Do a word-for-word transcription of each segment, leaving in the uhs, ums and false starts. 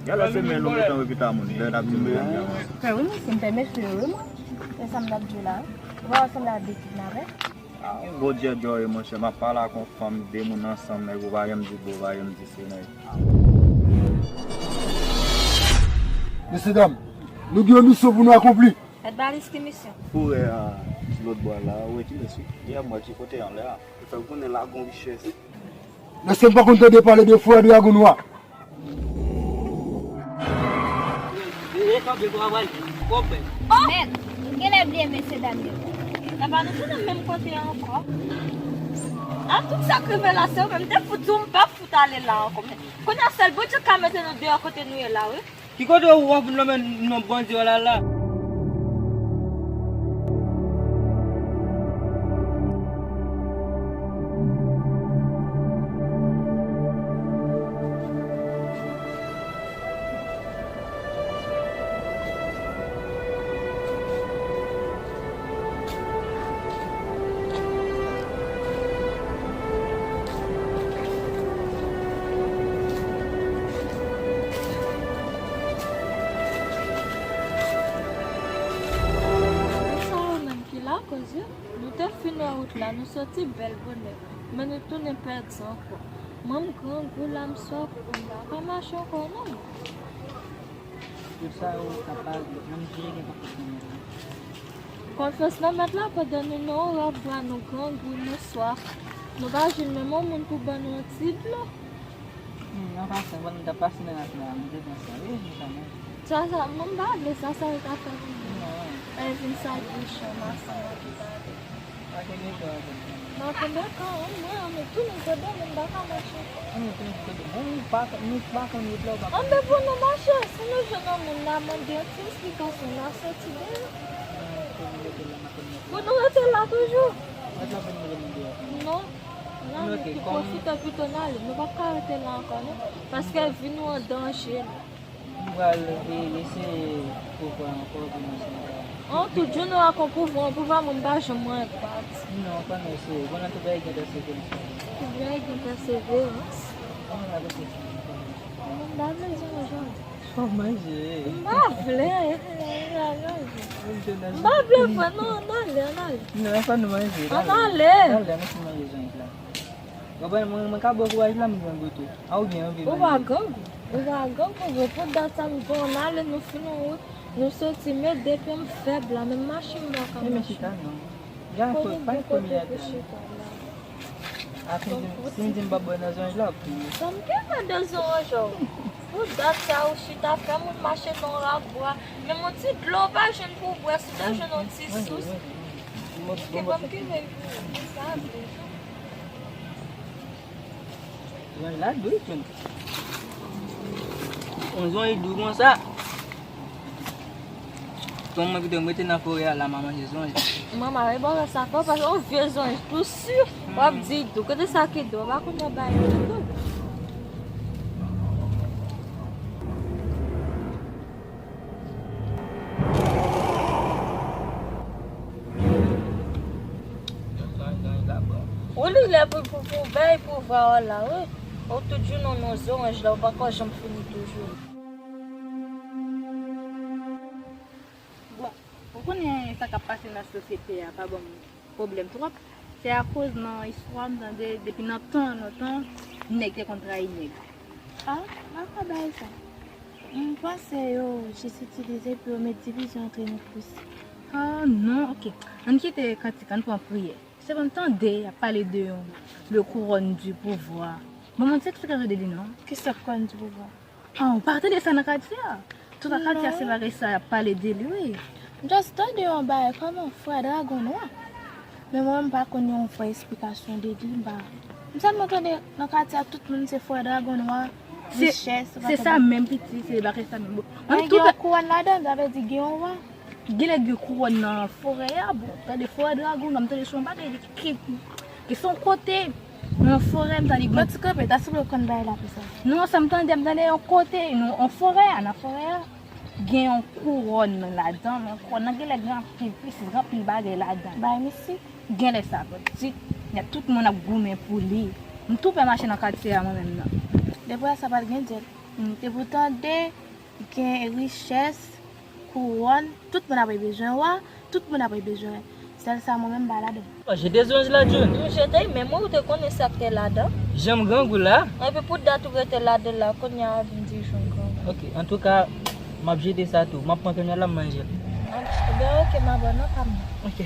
Gade se men nou gentan repete a moun, lè n ap di m real li avanse. Frè, wi, mesye, m fè mesye yo, wi, mwen. Se sa m t ap di w la, wi. Ou pa wè sanble a de kidnapè? Ah, yon gwo djèdjò wi, monchè. M ap pale ak yon fanm, de moun ansanm, nèg, ou pa janm di bro, ou pa janm di se nèg. Mesye dam, nou gen yon misyon pou nou akonpli. Mèt Balis, ki misyon? Forè a, sou lòt bò la, ou wè ki mesye? Yè m wè ki kote anlè a. Ou fè konnen la gon richès. Èske m pa konn tande pale de forè Dragon Nwa? Oh! Mèt, nou genlè bliye mesye dam yo. Papa, nou tounen menm kote ankò. A tout sa k rive la, se ou menm. M te fout di w m p ap fout ale la ankò. Men kounye a, sèl Bondye k ka mete nou deyò kote nou ye la, wi. Ki kote ou ap vin lonmen non Bondye w la la? Sa yo menm ki lakoz, wi. Nou te fin wè wout la, nou soti bèl bonè, men nou tounen pèdi ankò. Mwen, m grangou la, m swaf, m pa ka mache ankò non. Tout sa yo kapab, menm Dye gen konfyans nan mèt la. Konfyans nan mèt la, pandan nou nan yon rab bwa, nou grangou, nou swaf, nou pa jwenn menm yon moun pou ban nou yon ti dlo. Hmm, an pasan, pandan m t ap pase nan ras la, m te panse, wi, nou kanmenm. Sa, sa, mwen m pa vle sa, sa yo ka fè pou mwen. Non. E vin sal bouch mwen ansanm ak pale. Pa kenbe kò avè m. M a kenbe kò, wi, mwen, an, men tounen kote m, m pa ka mache. An, men tounen kote m. Bon, nou pa, nou pa konn wout la, ou pa konn. An, men pou nou mache, si nou jwenn yon moun la mande yon ti esplikasyon, n a soti deyò. An, pou nou rete la, m a konn wout la. Pou nou rete la toujou? Mèt la pou nou rete deyò. Non. N a pwofite pito n ale. Nou p ap ka rete la ankò, non. Paske vi nou an danje. M pral e, eseye pouvwa ankò pou nou soti. An, tout jou nou ak yon pouvwa, yon pouvwa mwen m pa janm wè bat. Non, pa nou eseye. Bon, nan tout bagay gen pèseverans. Tout bagay gen pèseverans. An, nou la pèseverans. Mwen m pa vle zonj. Fò manje. M pa vle. M pa vle vre, non, ann ale, ann ale. Non, fò nou manje. Ann ale. Ann ale, nou fin manje zonj la. Konprann, mwen, mwen ka ba w kouraj la, m grangou tou. A, ou byen, ou byen manje. Ou pa grangou. Ou pa grangou vre. Pou dat sa, m di w ann ale, nou fin yon wout, nou soti, men depi m fèb la, menm mache m pa ka mache. Men chita non. Kote m gen kote pou chita la? A, si m di, si m di m p ap bwè nan zoranj la, w ap kriye. Sa m kenbe de zoranj ou? Pou dat sa ou chita fè moun mache nan yon rab bwa. Menm yon ti dlo ou pa jwenn pou w bwè, si w ta jwenn yon ti sous. Ki ban m kenbe pou ou, sa vle. Zonj la dou tou. Yon zonj dou konsa. Ton mwen kite m rete nan forè a la, m a manje zonj. Manman, e bò sa fò, paske yon vye zonj tou si, w ap di dou. Kote sa ki dou? W pa konn yon bagay ki dou. Ou li lè pou, pou, pou bèy pouvwa w la, wi. Ou tout jou nan, nan zoranj la, ou pa ka janm fini toujou. Bon, ou konnen sa k ap pase nan sosyete a pa ban m pwoblèm twòp. Se akoz nan istwa m tande depi nan tan lontan, nèg te konn trayi nèg. A, m pa kwè bagay sa. M panse yo jis itilize pou yo met divizyon antre nou plis. A, non, oke. Ann kite kantik, ann pran priyè. Sepandan, m tande y ap pale de yon, le couronne du pouvoir. Ban mwen ti eksplikasyon de li non. Kisa couronne du pouvoir? A, ou pa tande sa nan katye a? Tout nan katye a se bagay sa y ap pale de li, wi. M just tande yon bagay kòman frè Dragon Nwa. Men mwen, m pa konn yon vrè esplikasyon de li, m pa. M sèlman tande nan katye a tout moun se frè Dragon Nwa, richès, se sa menm piti, se bagay sa menm. Bon, mwen gen yon kouwòn ladan, sa vle di gen yon wa. Genlè gen kouwòn nan forè a, bon, tande forè Dragon Nwa, m tande se yon bagay ki, ki, ki se yon kote nan forè, m tande. Bon, ti kanpe, ta sanble w konn bagay la pou sa. Non, sa m tande, m tande yon kote, nan, yon forè a, nan forè a, gen yon kouwòn ladan, men kouwòn nan genlè gen anpil, plis gen anpil bagay ladan. Bay mistik. Genlè sa, bon, di, y a tout moun ap goumen pou li. M tou pè mache nan katye a mwen menm nan. Depi sa pa t gen dyèl. Mm, te pou tande, gen richès, kouwòn, tout moun apre bezwen wa, tout moun apre bezwen. Sèl sa mwen menm m pa ladan. Bon, jete zoranj la, Jun. M jete, men mwen ou te konnen sa k te ladan. Jan m grangou la. Epi pou dat ou rete ladan la, kounye a vin di Jun grangou. Ok, antouka, m ap jete sa tou. M ap pran kounye a la, m manje l. Ebyen, ok, m a ba w non, pa m. Ok.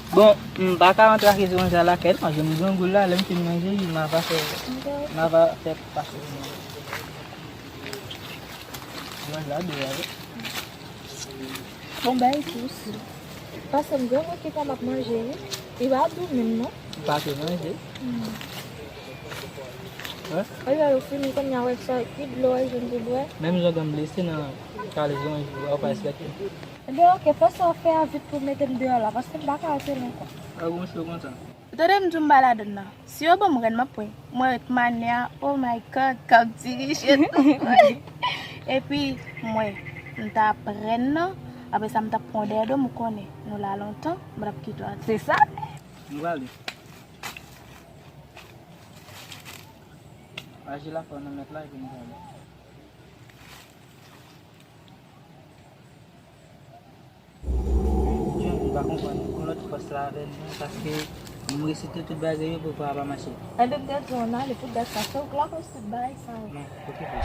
Bon, m pa ka rantre ak zoranj la lakay, paske m grangou la, lè m fin manje, m ava fè, m ava fè pase. Zoranj la dou, wi. Bon, bay dous. Paske m grangou ki fè m ap manje, wi. Li pa dou menm, non. M pa te manje. Hmm. Wi. Wi, wi, ou fini, kounye a, wè sa, ki dlo, wè, jwenn pou bwè. Menm jan w blese nan kale zoranj, ou pa respekte. Ebyen, ok, fè sa w fè a vit pou w mete m deyò la, paske m pa ka rete la ankò. Ou tande m di w m pa ladann nan. Si yo ban m rèn, m ap pran. Mwen wè k manyè a, oh my God, k ap dirije tout. Epi, mwen, m t ap pran nan, apre sa, m t ap pran w dèyè do m, ou konnen, nou la lontan, m p ap kite w ale. Se sa? Nou prale. Aji la fò nan mèt la, epi nou prale. Jun, m pa konprann. Yon lòt fòs la avè nou, paske m resite tout bagay yo, poukwa a pa mache? Ebyen, m te di w ann ale pou dat sa, se ou k lakòz tout bagay sa yo. Non, okipe.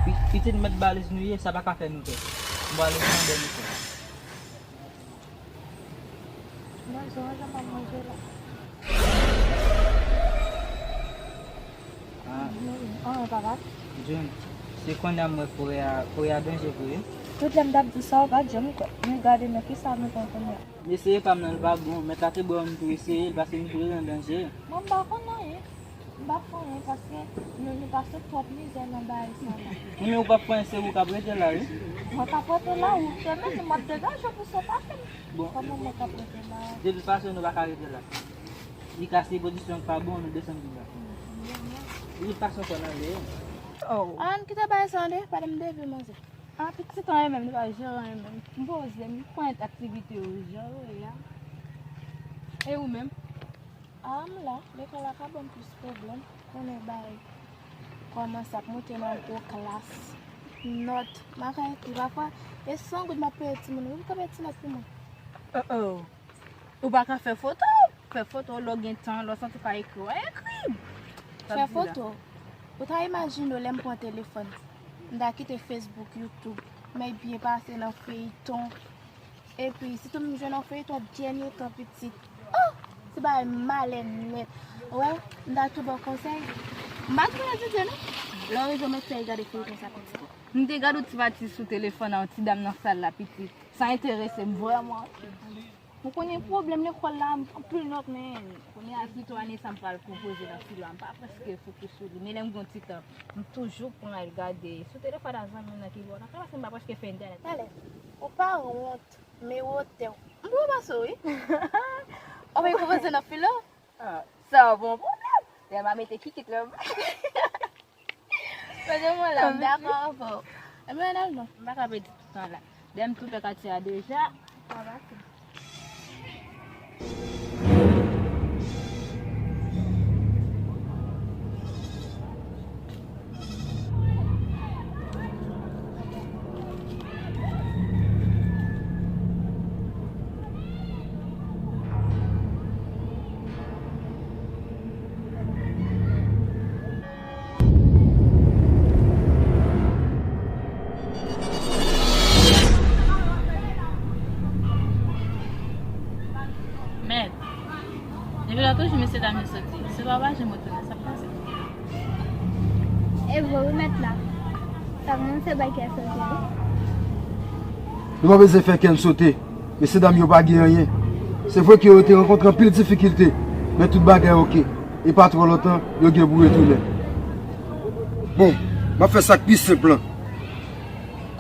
Pi-, pitit mèt baliz nou ye, sa pa ka fè nou pè. M prale nan dènye fwa. Mwen, zoranj la pa manje la. Ah. Ah, papa. Jun, se kounye a m wè forè a, forè a danje vre. Tout lè m t ap di sa, ou pa t janm kwè. Men gade nan kisa nou pran kounye a. Eseye pa m nan, li pa bon. Mèt la te ba m tou eseye l, paske m tou an danje. Mwen, m pa konn anyen. M pa fè anyen paske nou, nou pase twòp mizè nan bagay sa la. Wi, men ou p ap fè anyen, se ou k ap rete la, wi. Mwen k ap rete la, ou te menm, m ap degaje pou sa pa fè m. Bon. Kòman mwen k ap rete la? De tout fason, nou pa ka rete la. Li ka se pozisyon k pa bon, nou desann pi ba. De tout fason, fò n ale. Oh. Ann kite bagay sa, tande, pa de m depi manzè. Ah, pitit an, menm, li pa jere anyen menm. M poze, m pran aktivite yo jan yo ye a. E ou menm? Ah, m la, lekòl la ka ban m plis pwoblèm. Konnen bay kòmanse ap monte nan gwo klas. Nòt, m pa ka ekri pafwa. E san goud m ap peye timoun yo, m ka peye ti nòt pou mwen. Oh, oh. Ou pa ka fè foto? Fè foto lè w gen tan, lè w santi w pa ekri, w a ekri. Fè foto? Ou ta imajine w lè m pran telefòn, m ta kite Facebook, YouTube, m ap byen pase nan feyton. Epi, sitou m jwenn yon feyton dènye tan pitit. Oh! Se bagay malè nèt. Ou wè, m ta tou ba w konsèy. M pa twò etidye non. Lè w rive w mèt fè gade feyton sa pitit. M te gade yon ti pati sou telefòn a yon ti dam nan sal la pitit. Sa enterese m vrèman anpil. Ou konnen pwoblèm lekòl la, m pran pil nòt, men kounye a pito ane sa m pral konpoze nan filo a, m pa prèske fokis sou li. Men lè m gen yon ti tan, m toujou pran al gade sou telefòn a zanmi m nan ki bò nan kay, paske m pa prèske fè entènèt. Talè, ou pa wont, men wotè w. M pran pase w, wi. Ou vin konpoze nan filo? Ah, sa bon pwoblèm. Lè m a mete kikit la. Kote mwen la, m dakò avè w. Ebyen, ann al non. M pa ka pèdi tout tan la. Dèyè m tou fè katye a deja. Sa va, se. Mèt, depi lòt jou mesye dam yo soti, se pa pa janm retounen, sa k pase? E vre wi mèt la. Sa kòmanse bay kè sote wi. Nou pa bezwen fè kè n sote. Mesye dam yo pa gen anyen. Se vre ke yo te rankontre anpil difikilte, men tout bagay oke. E pa twò lontan, yo gen pou retounen. Bon, m ap fè sa k pi senp lan.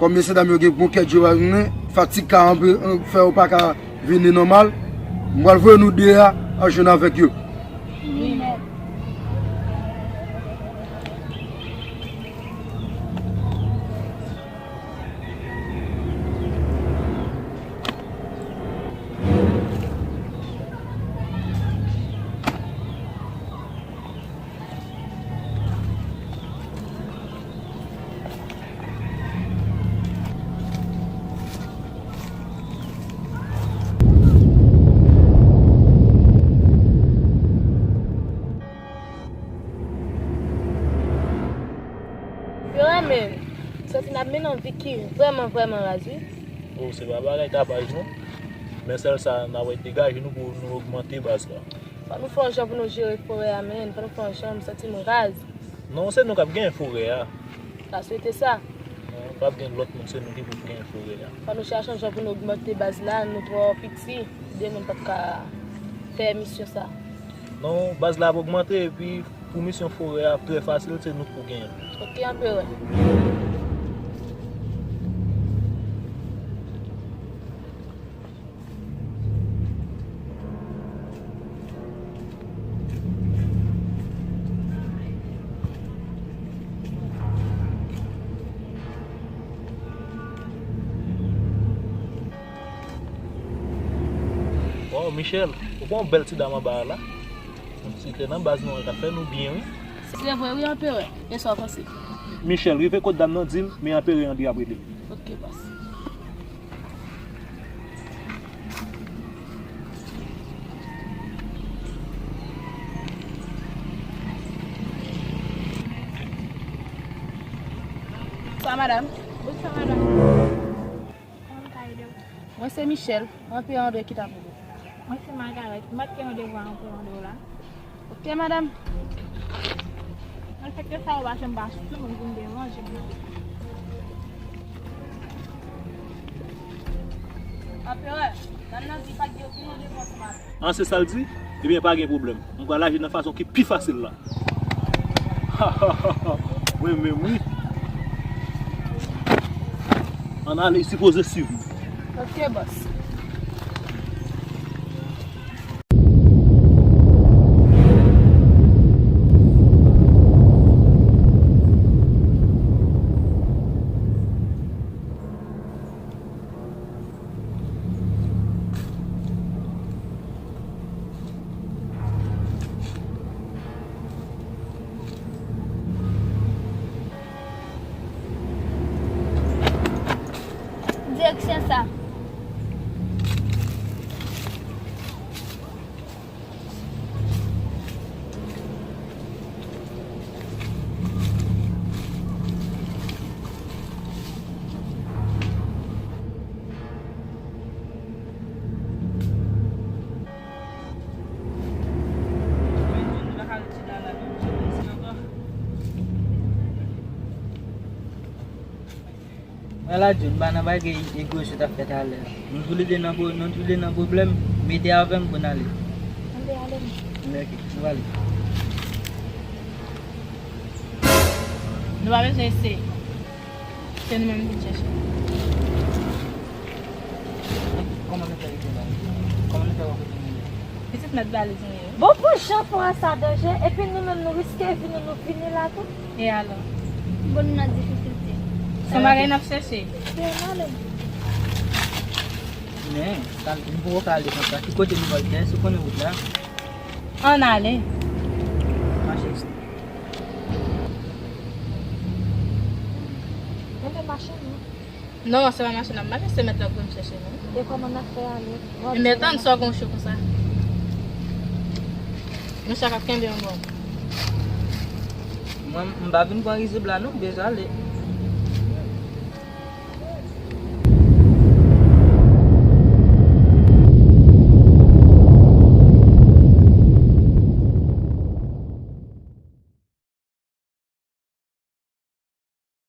Kòm mesye dam yo gen bon kè djoubannen, fatig ka anpe, an, fè yo pa ka vini nòmal, m pral voye nou de a al jwenn avèk yo. Wi, mèt. Yon vi ki vrèman, vrèman raz, wi. Oh, se pa bagay tapaj, non. Men sèl sa, n a wè degaje nou pou nou ogmante baz la. Fò nou fè yon jan pou nou jere forè a, men. Fò nou fè yon jan, m santi m raz. Non, se nou k ap genyen forè a. M ta swete sa. Non, p ap gen lòt moun, se nou ki pou genyen forè a. Fò nou chache yon jan pou nou ogmante baz la, nou twò piti, de moun p ap ka fè misyon sa. Non, baz la ap ogmante, epi pou misyon forè a, trè fasil, se nou k pou genyen l. Ok, anperè. Oh, Michel, ou pa yon bèl ti dam anba a la? Si te nan baz nou an, l t ap fè nou byen, wi. Se vre, wi, anperè. E sa w panse? Michel, rive kot dam nan, di l, men anperè an di ap rele l. Ok, bòs. Bonswa, madanm. Bonswa, madanm. Kòman m ka ede w? Mwen se Michel, anperè an dwe ki t ap rele w. Mwen se Margaret, m ap gen randevou a anperè an dwe w la. Ok, madanm. Malfektè sa yo pa janm ba sou moun pou m deranje m nan. Anperè, dam nan di pa t gen okenn randevou ansanm avè m. An, se sa l di? Ebyen, pa gen pwoblèm. M pral aji nan fason ki pi fasil la. Mwen menm, wi. Ann ale, sipoze swiv mwen. Ok, bòs. Direksyon sa. Mwen la di w, m pa nan bagay egoyis yo t ap fè talè a. Nou toulede nan pwo-, nou toulede nan pwoblèm, m ede avè m pou n ale. Ann ale, ale, men. Men ok, nou ale. Nou pa bezwen eseye. Se nou menm ki t chèche. Kòman nou fè rive la? Kòman nou fè wè kote nou ye? Pitit mèt valiz nou ye. Bon, pou jan fwa sa danje, epi nou menm nou riske vi nou, nou vini la tou. E alò? Bon, nou nan difikilte. Se yon bagay n ap chèche. Byen, n ale. Men, sa, nou poko ka ale konsa. Ki kote nou pral fè? Si w konnen wout la. Ann ale. Mache isit. Ann mache, non. Non, se pa mache n ap mache, se mèt la pou n chèche nou. E kòman n ap fè ale? Ebyen, tann sa w gen cho konsa. Nou chak ap kenbe yon bò. Mwen, m pa vin pran rizib la, non, m bezwen ale.